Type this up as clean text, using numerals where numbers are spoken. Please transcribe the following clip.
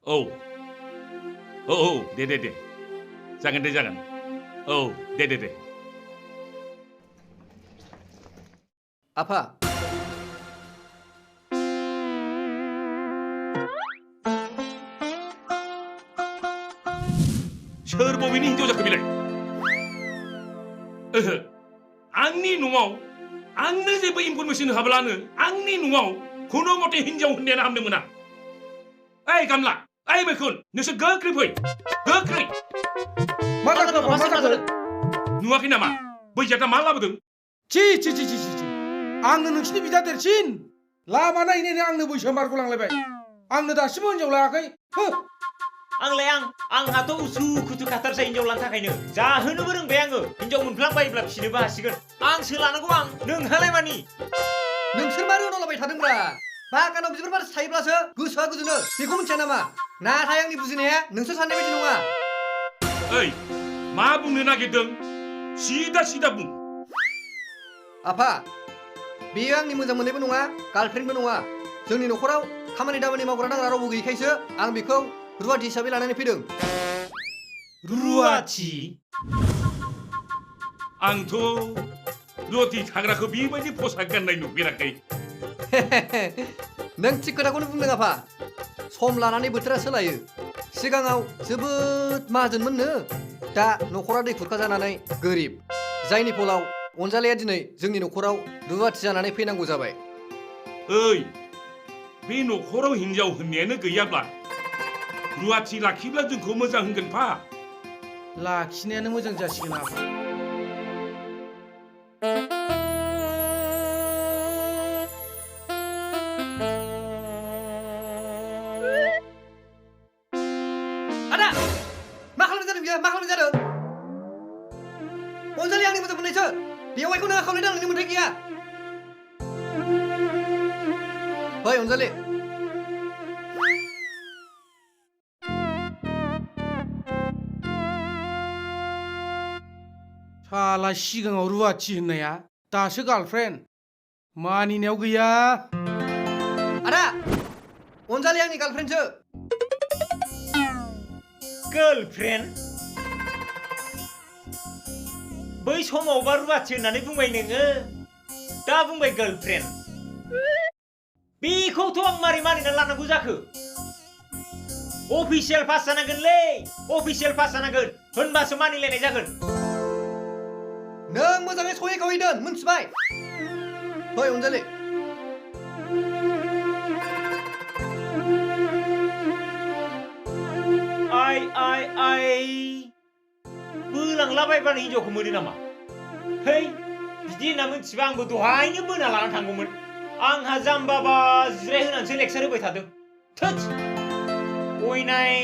औ औ औ दे जागोन दे जागोन औ दे आफा सोर बबेनि हिनजाव जाखो बेलाय ओहो आंनि न'आव आंनो जेबो इनफरमेसन होआब्लानो आंनि न'आव खुनु मते हिनजाव होननायानो हामनो मोना ओइ गामला ओइ मैखुन नोंसोर गोख्रै फै गोख्रै मा जाखो आफा मा जाखो नुवाखै नामा बैजाता मा लाबोदों ची आंनो नोंसिनि बिदा देरसिन लामा नायनायनो आंनो बैसोआ बारग'लांलायबाय आंनो दासिमबो हिनजाव लायाखै आंहाथ' उसु खुथु खाथारसै हिनजाव लानो थाखायनो जाहोनोबो रोंबाय आङो हिनजाव मोनफ्लांबायोब्ला फिसिनोबो हासिगोन आंसो लानांगौ आं नोंहालाय मानि नोंसोर मारै उनावलाबाय थादोंब्रा बागानाव बिबार बारसे थायोब्लासो गोसोआ गोजोनो बेखौ मिथिया नामा नाथाय आंनि बुजिनाया नोंसोर साननाय बायदि नङा ओइ मा बुंनो नागिरदों सिदा बुं आफा बेयो आंनि मोजां मोननायबो नङा गार्लफ्रेन्डबो नङा जोंनि न'खराव खामानि दामानि मावग्रा दांग्रा रावबो गैयैखायसो आं बेखौ रुवाथि हिसाबै लानानै फैदों रुवाथि आंथ' रुवाथि थाग्राखौ बेबायदि पसाक गाननाय नुफेराखै नों थिग खोथाखौनो बुंदों आफा सम लानानै बोथोरा सोलायो सिगाङाव जोबोद माहाजोनमोननो दा न'खरा दै खुरखा जानानै गोरिब जायनि फलाव अनजालिया दिनै जोंनि न'खराव रुवाथि जानानै फैनांगौ जाबाय ओइ बे न'खराव हिनजाव होननायानो गैयाब्ला रुवाथि लाखिब्ला जोंखौ मोजां होनगोन फा लाखिनायानो मोजां जासिगोन आफा आदा मा खालामनाय जादों बियो मा खालामनाय जादों अनजालि आंनि मोजां मोननायसो बेवाइखौ नोंहा खावलाय दांनायनि मोन्थाय गैया ओइ अनजालि साला सिगाङाव रुवाथि होननाया दासो गार्लफ्रेन्ड मानिनायाव गैया आदा अनजालि आंनि गार्लफ्रेन्डसो गार्लफ्रेन्ड बै समावबा रुवाथि होननानै बुंबाय नोङो दा बुंबाय गार्लफ्रेन्ड बेखौथ' आं मारै मानिना लानांगौ जाखो अफिसियेल पास जानांगोनलै अफिसियेल पास जानांगोन होनबासो मानिलायनाय जागोन नों मोजाङै सयै खावै दोन मोनथिबाय फै अनजालि आइ बोलांलाबायबानो हिनजावखौ मोनो नामा है बिदि होनना मिथिबा आंबो दहायनो बोना लाना थांगौमोन आंहा जाम्बाबा जिराय होनानैसो लेक्सार होबाय थादों थोद अयनाय